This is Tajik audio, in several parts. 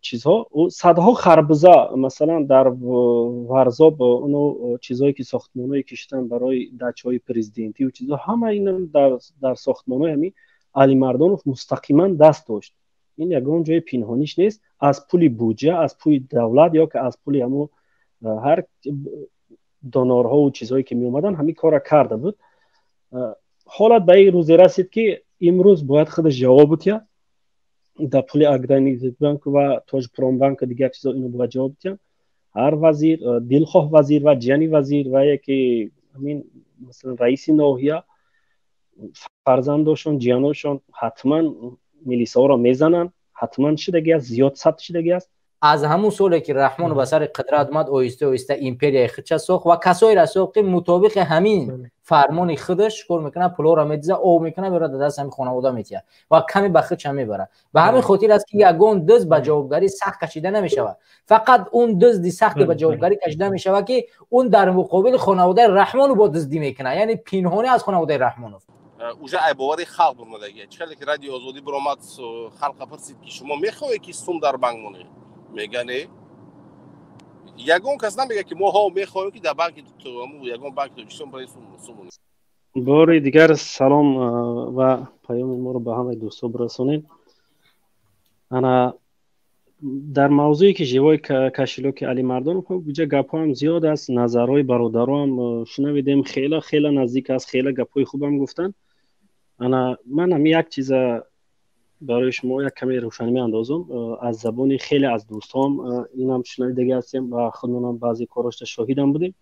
Чизҳо, садҳо харбуза, масалан, дар Варзоб, оно чизҳое ки сохтмонҳое ки шудан барои дачаҳои президентиву чизҳо, ҳама ин дар сохтмонҳои ҳамин Алимардонов мустақиман даст дошт. Ин ягон ҷои пинҳониш нест. Аз пули буҷа, аз пули давлат ё ки аз пули ҳамо ҳар донорҳову чизҳое ки меомаданд, ҳамин корра карда буд. Ҳолат ба ин рӯзе расид, ки имрӯз бояд худаш ҷавоб бутиҳад. Дар пули Агроинвестбанк ва Тоҷпромбанк, дигар чизо, ино бояд ҷавоб диҳанд. Ҳар вазир, дилхоҳ вазир ва ҷияни вазир ва яке ҳамин, масалан, раиси ноҳия, фарзандошон, ҷияношон ҳатман милисаҳоро мезананд. Ҳатман шидаги аст, зиёд сабт шидаги аст. Аз ҳамун соле ки Раҳмон ба сари қудрат омад, оҳиста оҳиста империяи худша сохт ва касоеро сохт, ки мутобиқи ҳамин фармони худаш кор мекунад, пулҳоро медиза, об мекунад, меорад, дар даст ҳамин хонавода метиҳад ва каме ба худша мебарад. Ба ҳамин хотир аст, ки ягон дузд ба ҷавобгарӣ сахт кашида намешавад. Фақат он дузди сахте ба ҷавобгарӣ кашида мешавад, ки он дар муқобили хонаводаи Раҳмонов бо дуздӣ мекунад, яъне пинҳонӣ аз хонаводаи Раҳмонов. Уже ай бовари халқ бурмадаги. Чӣ хеле ки Радиои Озодӣ биромад, халқа пурсид, ки шумо мехоҳед, ки сум дар банк монед? Мега, не. Ягон кас намега, ки мо ҳо мехоҳем, ки дар банки, ягон банки Тоҷикистон барои сум. Бори дигар салом ва паёми моро ба ҳамаи дӯстҳо бирасонед. Ана дар мавзӯе ки живой кошелёки Алимардонов, буҷа гапҳоам зиёд аст, назарҳои бародароам шунавидем, хела хела наздик аст, хела гапҳои хубам гуфтанд. Ана ман ҳами як чиза барои шумо як каме рӯшанӣ меандозам. Аз забони хеле аз дӯстҳом инам шунавидаги ҳастем ва худмонам баъзе корошта шоҳидам будем.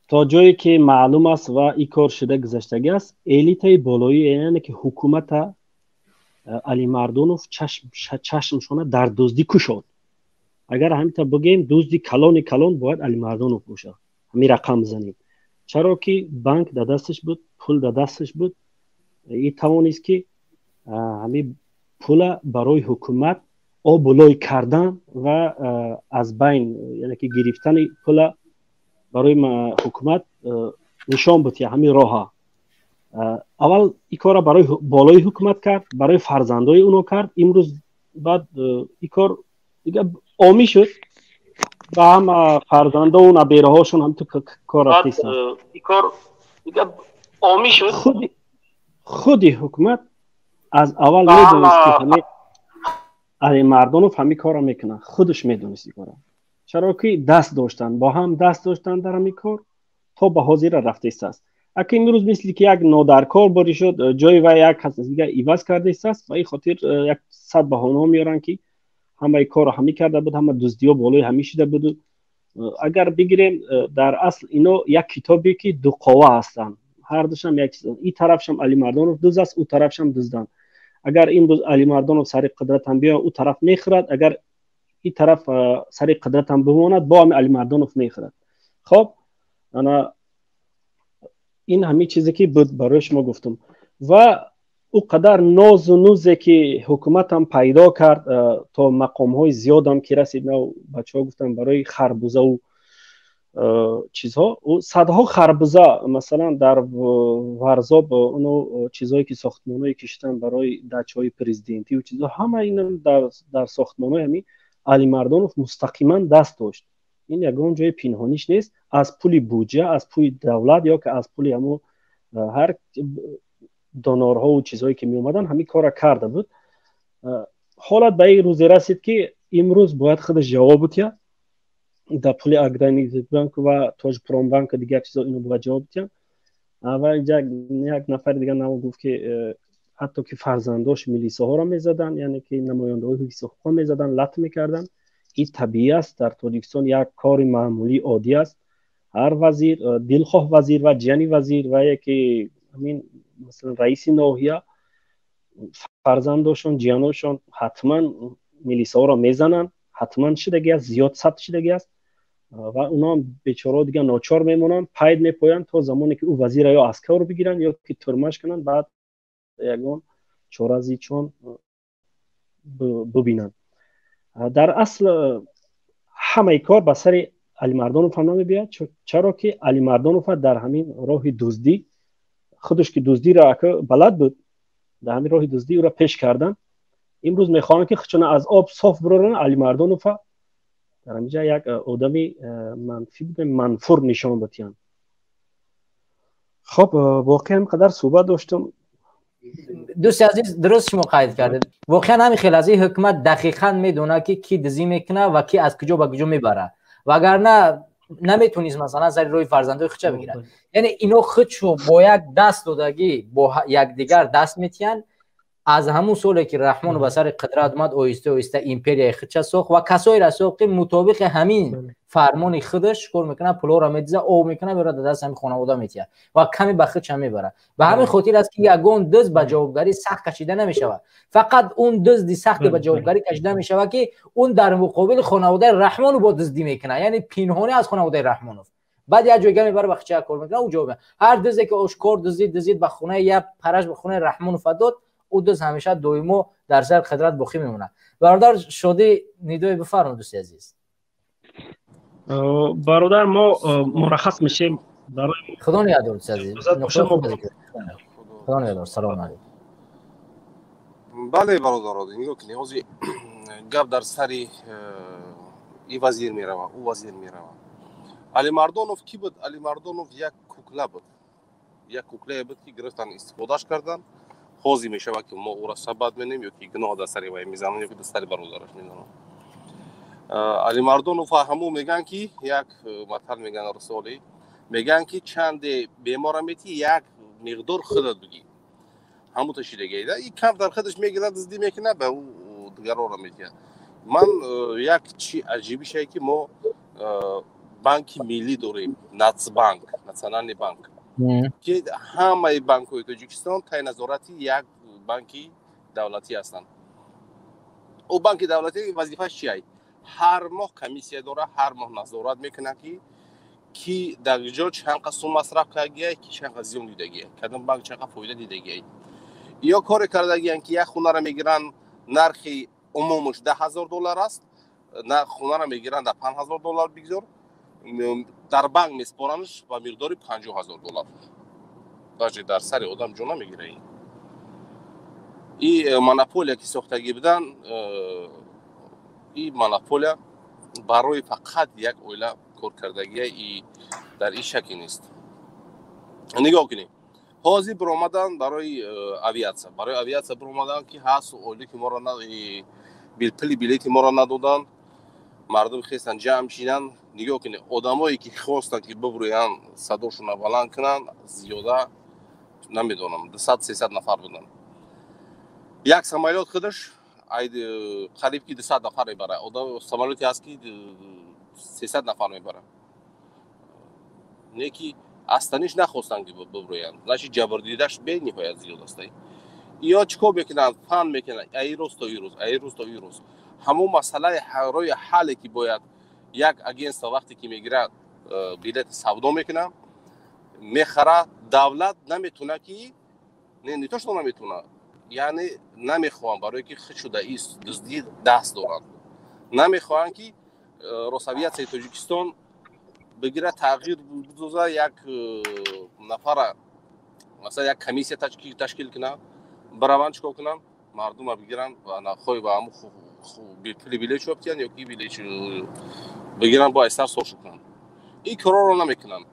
То ҷое ки маълум аст ва ин кор шуда гузаштагӣ аст, элитаи болоӣ, яъне ки ҳукумата, Алимардонов чашмшона дар дуздӣ кушод. Агар ҳамита бигӯем, дузди калони калон бояд Алимардонов бошад, ҳамин рақам бизанем. Чаро ки банк дар дасташ буд, пул дар дасташ буд, и тавонист, ки ҳамин пула барои ҳукумат обулой кардан ва аз байн, яъне ки гирифтани пула барои ҳукумат нишон буд, ки ҳамин роҳа. Аввал ин корра барои болои ҳукумат кард, барои фарзандои уно кард. Имрӯз баъд ин кор дига омӣ шуд ба ҳама фарзандову набераҳошон ҳамту кор рафтистанд. Худи ҳукумат аз аввал медонист, ки ҳамин Алимардонов ҳамин корро мекунад. Худаш медонист ин корро, чаро ки даст доштанд, бо ҳам даст доштанд дар ҳамин кор, то ба ҳозира рафтаистааст. Ака имрӯз мисли ки як нодаркор борӣ шуд, ҷои вай як кас дига иваз кардаистааст. Ба ин хотир як сад баҳонаҳо меоранд, ки ҳамаи корро ҳамин карда буд, ҳама дуздиҳо болои ҳамин шида буду. Агар бигирем, дар асл ино як китобе ки дуқова ҳастанд, ҳардушам як чиз. Ин тарафшам Алимардонов дуз аст, ӯ тарафшам дузданд. Агар имрӯз Алимардонов сари қудратам биёяд, ӯ тараф мехӯрад. Агар ин тараф сари қудратам бимонад, бо ҳами Алимардонов мехӯрад. Хоб, ана ин ҳамин чизе ки буд, барои шумо гуфтам. Ва ӯ қадар нозу нузе ки ҳукуматам пайдо кард, то мақомҳои зиёдам ки расид, нав бачаҳо гуфтанд, барои харбузаву чизҳо, садҳо харбуза, масалан, дар Варзоб, оно чизҳое ки сохтмонҳое ки шуданд барои дачаҳои президентиву чизҳо, ҳама ин дар сохтмонҳои ҳамин Алимардонов мустақиман даст дошт. Ин ягон ҷои пинҳониш нест. Аз пули буҷа, аз пули давлат ё ки аз пули ҳамо ҳар донорҳову чизҳое ки меомаданд, ҳамин корра карда буд. Ҳолат ба ин рӯзе расид, ки имрӯз бояд худаш ҷавоб диҳад. Дар пули Агроинвестбанк ва Тоҷпромбанк, дигар чизо, ино бояд ҷавоб диҳанд. Ва як нафари дигар наво гуфт, ки ҳатто ки фарзандош милисаҳоро мезаданд, яъне ки намояндаҳои ҳифзи ҳуқуқро мезаданд, лат мекарданд. Ин табиӣ аст, дар Тоҷикистон як кори маъмулӣ, оддӣ аст. Ҳар вазир, дилхоҳ вазир ва ҷияни вазир ва яке ҳамин, масалан, раиси ноҳия, фарзандошон, ҷияношон ҳатман милисаҳоро мезананд. Ҳатман шидаги аст, зиёд сабт шидаги аст. Ва уноам бечораҳо дига ночор мемонанд, пайд мепоянд, то замоне ки ӯ вазира ё аз кор бигиранд, ё ки тюрьмаш кунанд, баъд ягон чорази чон бубинанд. Дар асл ҳамаи кор ба сари Алимардонов ҳам намебиёяд, чаро ки Алимардонов дар ҳамин роҳи дуздӣ, худаш ки дуздиро балад буд, дар ҳамин роҳи дуздӣ ӯро пеш кардан. Имрӯз мехоҳанд, ки худшона аз об соф бироранд. Алимардонова дар ҳамиҷа як одами манфӣ, манфур нишон додиянд. Хоб, воқеан қадар суҳбат доштам. Дӯсти азиз, дуруст шумо қайд кардед. Воқеан ҳамин хел аз ин ҳукумат дақиқан медонад, ки кӣ дизӣ мекунад ва кӣ аз куҷо ба куҷо мебарад, вагарна наметонист, масалан, сари роҳи фарзандои худша бигирад. Яъне ино худшо бо як даст додагӣ, бо якдигар даст метиҳанд. Аз ҳамун соле ки Раҳмонов ба сари қудрат омад, оҳиста оҳиста империяи худша сохт ва касоеро сохт, ки мутобиқи ҳамин фармони худаш кор мекунад, пулҳоро медиза, об мекунад, меорад, дар даст ҳамин хонавода метиҳад ва каме ба худша мебарад. Ба ҳамин хотир аст, ки ягон дузд ба ҷавобгарӣ сахт кашида намешавад. Фақат он дузди сахте ба ҷавобгарӣ кашида мешавад, ки он дар муқобили хонаводаи Раҳмонов бо дуздӣ мекунад, яъне пинҳонӣ аз хонаводаи Раҳмонов, баъд як ҷойга мебара, ба хича кор мекунад, ӯ ҷавоб. Ҳар дузе ки ошкор дуздид, ба хонаи як параш, ба хонаи Раҳмонов дод, ӯ дузд ҳамеша доимо дар сари қудрат боқӣ мемонад. Бародар Шодӣ, нидое бифармо, дӯсти азиз. Бародар, мо мураххас мешем. Худо нигаҳдор, дӯсти азиз, худо нигаҳдор, салом алейкум. Бале, бародаро, нигоҳ кунед, ҳозир гап дар сари и вазир мерава, ӯ вазир мерава. Алимардонов кӣ буд? Алимардонов як кукла буд, як куклае буд, ки гирифтан, истифодаш кардан. Ҳозир мешавад, ки мо ӯро сабат менем ё ки гуноҳ дар сари вай мезанам, ё ки дар сари бародараш мезанам. Алимардонов ҳамун мегӯянд, ки як матал мегӯянд, рисолӣ мегӯянд, ки чанде бемора метӣ, як миқдор худат бигӣ. Ҳамун ташидагида и камтар худаш мегирад, дуздӣ мекунад, ба ӯ дигарора метиҳад. Ман як чи аҷибишае, ки мо банки миллӣ дорем, Нацбанк, национальный банк, ки ҳамаи банкҳои Тоҷикистон тай назорати як банки давлатӣ ҳастанд. Ӯ банки давлатӣ вазифааш чиай? Ҳар моҳ комиссия дорад, ҳар моҳ назорат мекунад, ки дар ҷо чанд қа сум масраф кардагиай, ки чанд қа зиён дидагиай, кадом банк чанд қа фоида дидагиай. Ё коре кардагиянд, ки як хонаро мегиранд, нархи умумаш 10 000 доллар аст, хонаро мегиранд дар 5000 доллар, бигзор, дар банк меспоранаш ба миқдори 50 000 доллар. Даже дар сари одам ҷо намегира. И монополия, ки сохтагӣ будан, и монополия барои фақат як оила кор кардагия, и дар ин шаке нест. Нигоҳ кунем, ҳозир биромадан барои авиатсия, барои авиатсия биромадан, ки ҳаст оиле, ки моро пули билети моро надоданд. Мардум хестан, ҷамъ шиданд. Нигоҳ кунед, одамое ки хостанд, ки бибурӯянд, садошонро баланд кунанд, зиёда намедонам, 200, 300 нафар буданд. Як самолёт худаш қариб ки 200 нафар мебарад. Самолёте ҳаст, ки 300 нафар мебарад. Не ки астаниш нахостанд, ки бибурӯянд, значит, ҷабрдидаш бениҳоят зиёд аст. Ё чӣ кор мекунанд? Фан мекунанд, аи рӯз то ин рӯз, аи рӯз то ин рӯз. Ҳамон масъалаи роҳи ҳалле, ки бояд як агентство вақте ки мегирад, билети савдо мекунад, мехара, давлат наметуна, ки не то что наметуна, яъне намехоҳанд, барое ки худшуда дуздӣ даст доранд, намехоҳанд, ки Росавиатсияи Тоҷикистон бигирад, тағйир бидоза, як нафара, масалан, як комиссия ташкил кунад, бираванд, чӣ кор кунанд, мардума бигиранд ва хоҳи ба ҳамун пули билет чоп кунанд ё ки билет бигиранд, бо айсар сошу кунанд. Ин корҳоро намекунанд.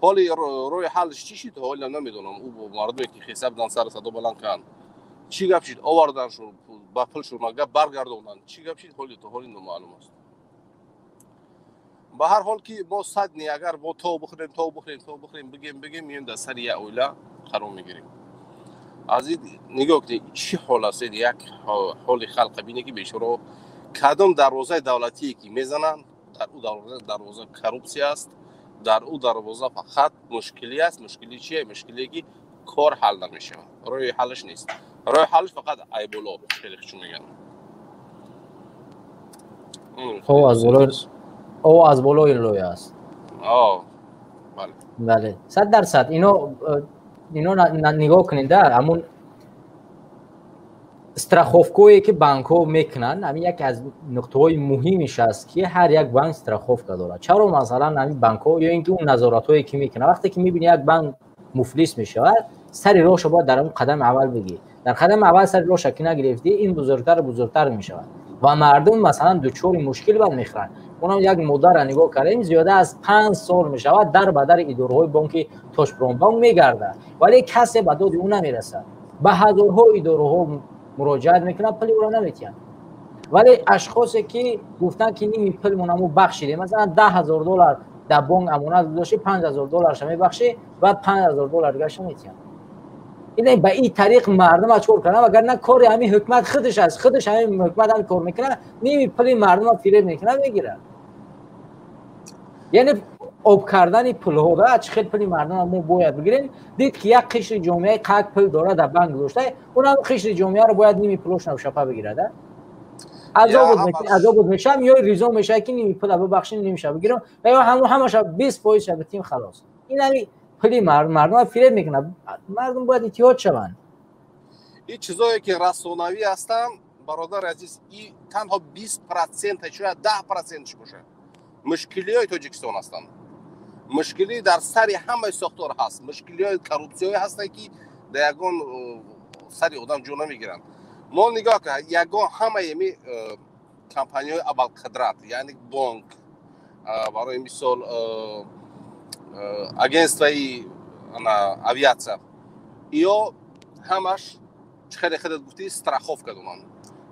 Ҳоли роҳи ҳаллш чӣ шид, ҳоли намедонам. Ӯ мардуме, ки хеса будан, сари садо баланд карданд, чӣ гап шид? Оварданшон, ба пулшон гап баргардонданд, чӣ гап шид, ҳоли то ҳоли номаълум аст. Ба ҳар ҳол, ки мо сад не, агар мо то бихӯрем, то бихӯрем, то бихӯрем, бигем, бигем, меем, дар сари як оила қарор мегирем. Аз ин нигоҳ кунед, чӣ ҳол аст. Як ҳоли халқа бине, ки бечоро кадом дарвозаи давлатие ки мезананд, дар ӯ дарвоза коррупсия аст, дар ӯ дарвоза фақат мушкилӣ аст. Мушкилӣ чие? Мушкилие, ки кор ҳал намешавад, роҳи ҳаллаш нест. Роҳи ҳаллаш фақат айболо, хеле чун мегӯянд. О, аз болои лоя аст. Бале, 100%. Ино нигоҳ кунед, да ҳамун страховкое, ки банкҳо мекунанд, ҳамин яке аз нуқтаҳои муҳимиш аст, ки ҳар як банк страховка дорад. Чаро, масалан, ҳамин банкҳо ё ин ки он назоратҳое, ки мекунанд, вақте ки мебини, як банк муфлис мешавад, сари роҳшо бояд дар ҳамун қадами аввал бигӣ. Дар қадами аввал сари роша ки нагирифтӣ, ин бузургтару бузургтар мешавад ва мардум, масалан, дучори мушкил бад мехӯранд. Онам як модарра нигоҳ кардем, зиёда аз 5 сол мешавад, дар ба дари идораҳои бонки Тошпромбонк мегардад, вале касе ба доди ӯ намерасад. Ба ҳазорҳо идораҳо муроҷиат мекунад, пули ӯро наметиҳанд. Вале ашхосе ки гуфтанд, ки ними пулмон мо бахшидем, масалан, 10 000 доллар дар бонк амонат гузошти, 5000 долларша мебахшӣ, баъд 5000 доллар дигарша метиҳанд. Ин ба ин тариқ мардум чӣ кор кардам, агар на кори ҳамин ҳукумат худаш аст, худаш ҳамин ҳукумат ҳамин кор мекунад, ними пули мардума фиреб мекунад, мегирад. Яъне об кардани пулҳо да, чӣ хел пули мардума мо бояд бигирем. Дид, ки як қишри ҷомеаи қак пул дорад, дар банк гузошта, унам қишри ҷомеаро бояд ними пулошро шапа бигирад. Азобуд мешавам ё ризо мешавад, ки ними пула бибахшим, нимиша бигирам ва ё ҳаму ҳамаша 20 фоизша битим, халос. Ин ҳами пули мардума фиреб мекунад. Мардум бояд эҳтиёт шаванд. Ин чизое, ки расонавӣ ҳастанд, бародари азиз, и танҳо 20%, шояд 10%ш бошад, мушкилиҳои Тоҷикистон ҳастанд. Мушкилӣ дар сари ҳамаи сохтор ҳаст, мушкилиҳои коррупсияҳое ҳастанд, ки дар ягон сари одам ҷо намегиранд. Мо нигоҳ кун, ягон ҳамаи ами компанияҳои абарқудрат, яъне бонк, барои мисол, агентствои авиатсия, ё ҳамаш, чӣ хеле худат гуфтӣ, страховка доранд.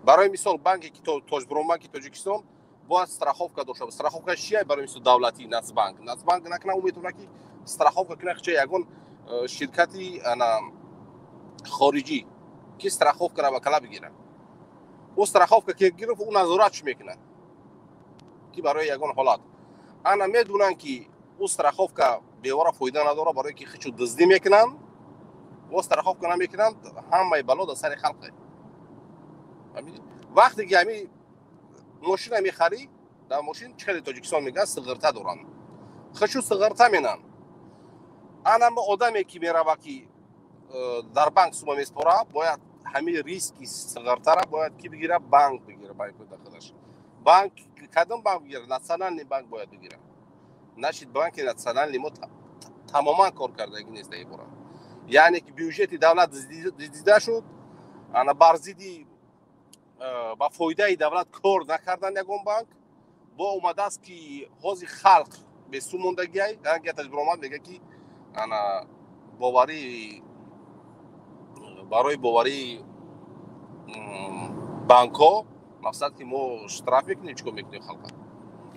Барои мисол, банке ки Тошбромбанки Тоҷикистон бояд страховка дошта бошад. Страховка чия? Барои мисол, давлатӣ Нацбанк. Нацбанк накунад, ӯ метавонад, ки страховка кунад, ча ягон ширкати ана хориҷӣ, ки страховкара ба кала бигирад. Ӯ страховка ки гирифт, ӯ назорат чӣ мекунад, ки барои ягон ҳолат ана медонанд, ки ӯ страховка бевора фоида надорад, барое ки хичу дуздӣ мекунанд, о страховка намекунанд. Ҳамаи бало дар сари халқе. Вақте ки ҳами мошина мехарӣ, дар мошин, чӣ хеле Тоҷикистон мегӯянд, суғурта доранд, хишу суғурта менанд. Анама одаме, ки мерава, ки дар банк сума меспора, бояд ҳамин риски суғуртара бояд ки бигира? Банк бигира. Худаш банк, кадом банк бигира? Национальный банк бояд бигира. Значит, банки национальный мо тамоман кор кардагӣ нест дар ибора. Яъне ки бюҷети давлат дида шуд, ана бар зидди ба фоидаи давлат кор накардан ягон банк бо омадааст, ки ҳозир халқ бесум мондагиай. Гаташ биромад, мега, ки ана боварӣ, барои боварии банкҳо, мақсад, ки мо штраф мекунем, чӣ кор мекунем халқа.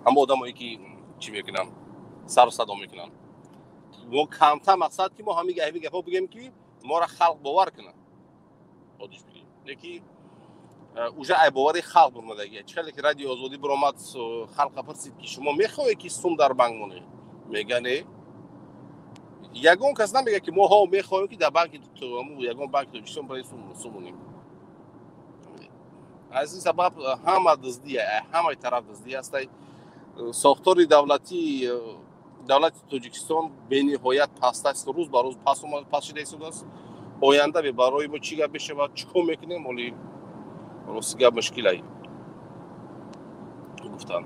Ҳама одамое, ки чӣ мекунанд, сару садо мекунанд, мо камтар, мақсад, ки мо ҳамин гапҳо бигем, ки моро халқ бовар кунад. Одиш бигем, леки уже ай бовари халқ бурмадагия. Чӣ хеле ки Радио Озодӣ биромад, халқа пурсид, ки шумо мехоҳед, ки сум дар банк монед? Мега не. Ягон кас намега, ки мо ҳо мехоҳем, ки дар банки, ягон банки Тоҷикистон барои сум монем. Аз ин сабаб ҳама дуздия, ҳамаи тараф дуздӣ ҳастай. Сохтори давлатӣ, давлати Тоҷикистон бениҳоят паст аст, рӯз ба рӯз паст шида истодааст. Оянда барои мо чӣ гап мешавад, чӣ кор мекунем, оли рости гап, мушкилай гуфтан.